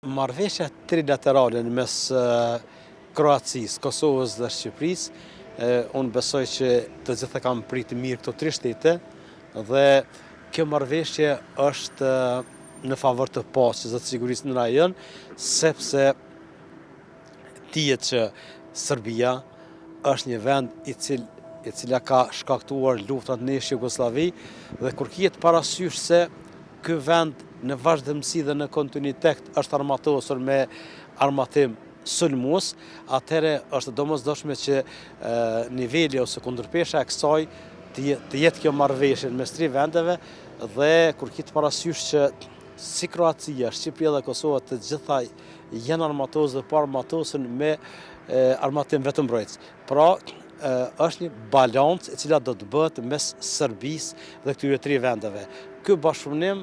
Marrëveshja trilaterale në mes Kroacisë, Kosovës dhe Shqipërisë, unë besoj që të gjithë e kanë pritë mirë këto tri shtete dhe kjo marrëveshje është në favor të paqes dhe të sigurisë në rajon, sepse dihet që Serbia është një vend i cil, e cila ka shkaktuar luftrat në ish Jugosllavi dhe kur kihet parasysh se ky vend në vazhdimësi dhe në kontinuitet është armatosur me armatim sulmues, atëherë është e domosdoshme që niveli ose kundërpesha e kësaj të jetë kjo marrëveshje mes tri vendeve dhe kur kihet parasysh që si Kroacia, Shqipëria dhe Kosova të gjitha janë armatosur dhe po armatosen me armatim vetëmbrojtës. Pra, është një balancë e cila do të bëhet mes Serbisë dhe këtyre tri vendeve. Ky bashkëpunim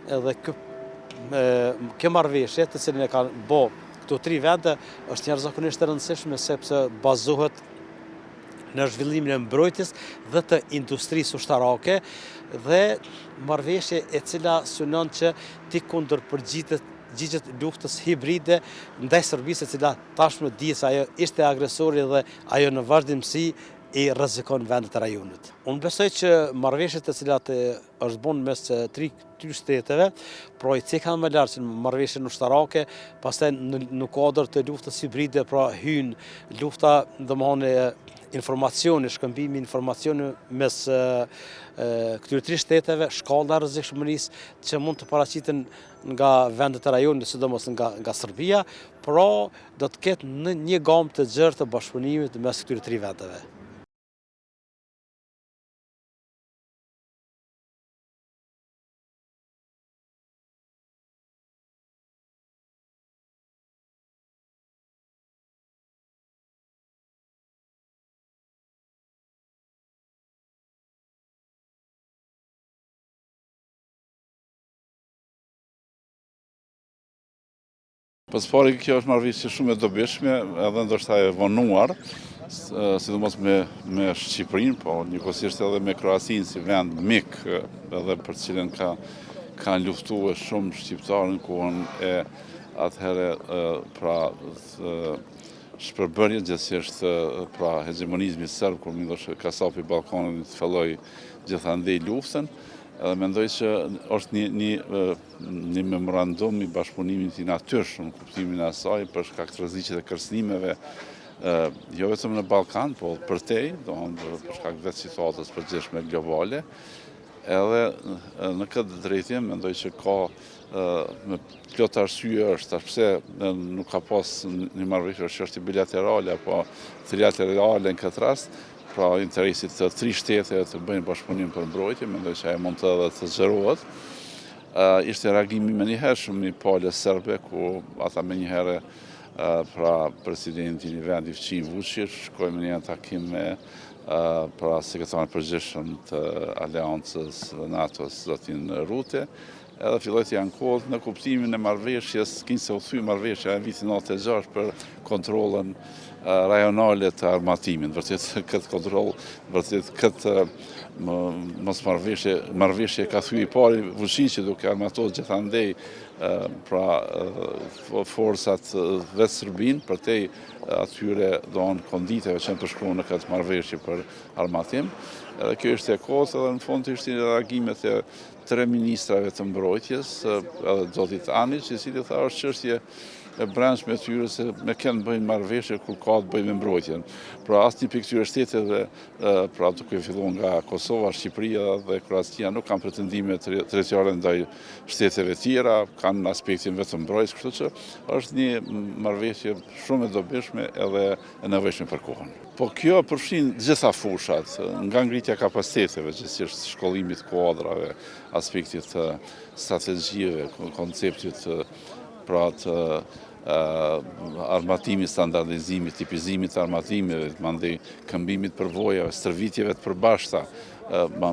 edhe ky kjo marrëveshje të cilën e kanë bo këto tri vende është jashtëzakonisht e rëndësishme sepse bazohet në zhvillimin e mbrojtjes dhe të industrisë ushtarake dhe marrëveshje e cila synon që t'i kundërpërgjigjet gjigjet luftës hibride ndaj Serbisë e cila tashmë dihet se ajo ishte agresori dhe ajo në vazhdimësi i rrezikon vendet e rajonit. Unë besoj që marrëveshjet të cilat është bën mes tri tri shteteve, pra i ceka më lart që marrëveshjen ushtarake, pastaj në, në kuadër të luftës hibride, pra hyn lufta, domethënë informacioni, shkëmbimi informacioni mes këtyre tri shteteve, shkalla e rrezikshmërisë që mund të paraqiten nga vendet e rajonit, sidomos nga nga Serbia, pra do të ketë në një gamë të gjerë të bashkëpunimit mes këtyre tri vendeve. Po së pari kjo është marrëveshje shumë e dobishme, edhe ndoshta e vonuar, sidomos me me Shqipërinë, po njëkohësisht edhe me Kroacinë si vend mik, edhe për të cilën ka kanë luftuar shumë shqiptarë në kohën e atëherë pra shpërbërjes, gjithsesi pra hegjemonizmi serb kur Millosh Kasapi i Ballkanit filloi gjithandej luftën, edhe mendoj që është një një Një memorandum i bashkëpunimit i natyrshëm në kuptimin e asaj për shkak të rreziqeve dhe kërcënimeve jo vetëm në Ballkan, po përtej, domethënë për shkak vetë situatës së përgjithshme globale. Edhe në këtë drejtim mendoj që ka me plot arsye është tash pse nuk ka pas një marrëveshje është çështje bilaterale apo trilaterale në këtë rast, pra interesit të tri shteteve të bëjnë bashkëpunim për mbrojtje, mendoj që ajo mund të edhe të zgjerohet. Ishte reagimi i menjëhershëm i palës serbe, ku ata menjëherë pra presidenti i vendit fqinj Vuçiq shkoi me një takim me pra sekretarin e përgjithshëm të Aleancës dhe NATO-s, zotin Rutte, edhe filloi t'i ankohet në kuptimin e marrëveshjes, kinse u thy marrëveshja e vitit 96 për kontrollën rajonale të armatimit. Vërtet këtë kontroll, vërtet këtë mosmarrëveshje, marrëveshje ka thy i pari Vuçiqi duke armatosur gjithandej pra forcat vetë Serbinë përtej atyre domethënë konditeve që janë përshkruar në këtë marrëveshje për armatim. Edhe kjo ishte e kotë edhe në fund ishte reagimet e tre ministrave të mbrojtjes, edhe zotit Aniq, i cili tha është çështje e brendshme e tyre se me kënd bëjnë marrëveshje kur ka të bëjë me mbrojtjen. Pra asnjë prej këtyre shteteve, pra duke filluar nga Kosova, Shqipëria dhe Kroacia nuk kanë pretendime territoriale ndaj shteteve tjera, kanë aspektin vetëm mbrojtës, kështu që është një marrëveshje shumë e dobishme edhe e nevojshme për kohën. Po kjo përfshin të gjitha fushat, nga ngritja e kapaciteteve, gjithsesi shkollimit të kuadrave, aspektit të strategjive, konceptit pra të armatimit, standardizimit, tipizimit të armatimeve, mandej këmbimit përvojave, stërvitjeve të përbashkëta,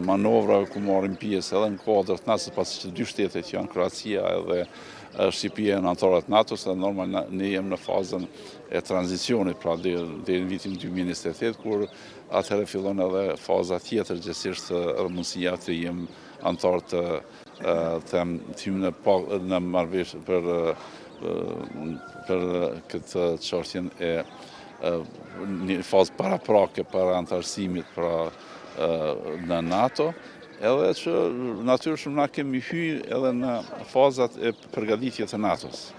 manovrave ku marrim pjesë edhe në kuadër të NATO-s, pasi që dy shtetet që janë Kroacia edhe Shqipëria janë anëtare të NATO-s, edhe normal ne jemi në fazën e tranzicionit, pra deri në vitin 2028, kur atëherë fillon edhe faza tjetër, gjithsesi edhe mundësia të jem anëtar të them të hymë në në marrëveshje për. për këtë çështjen e një fazë paraprake para anëtarësimit pra në NATO, edhe që natyrshëm na kemi hy edhe në fazat e përgatitjes të NATO-s.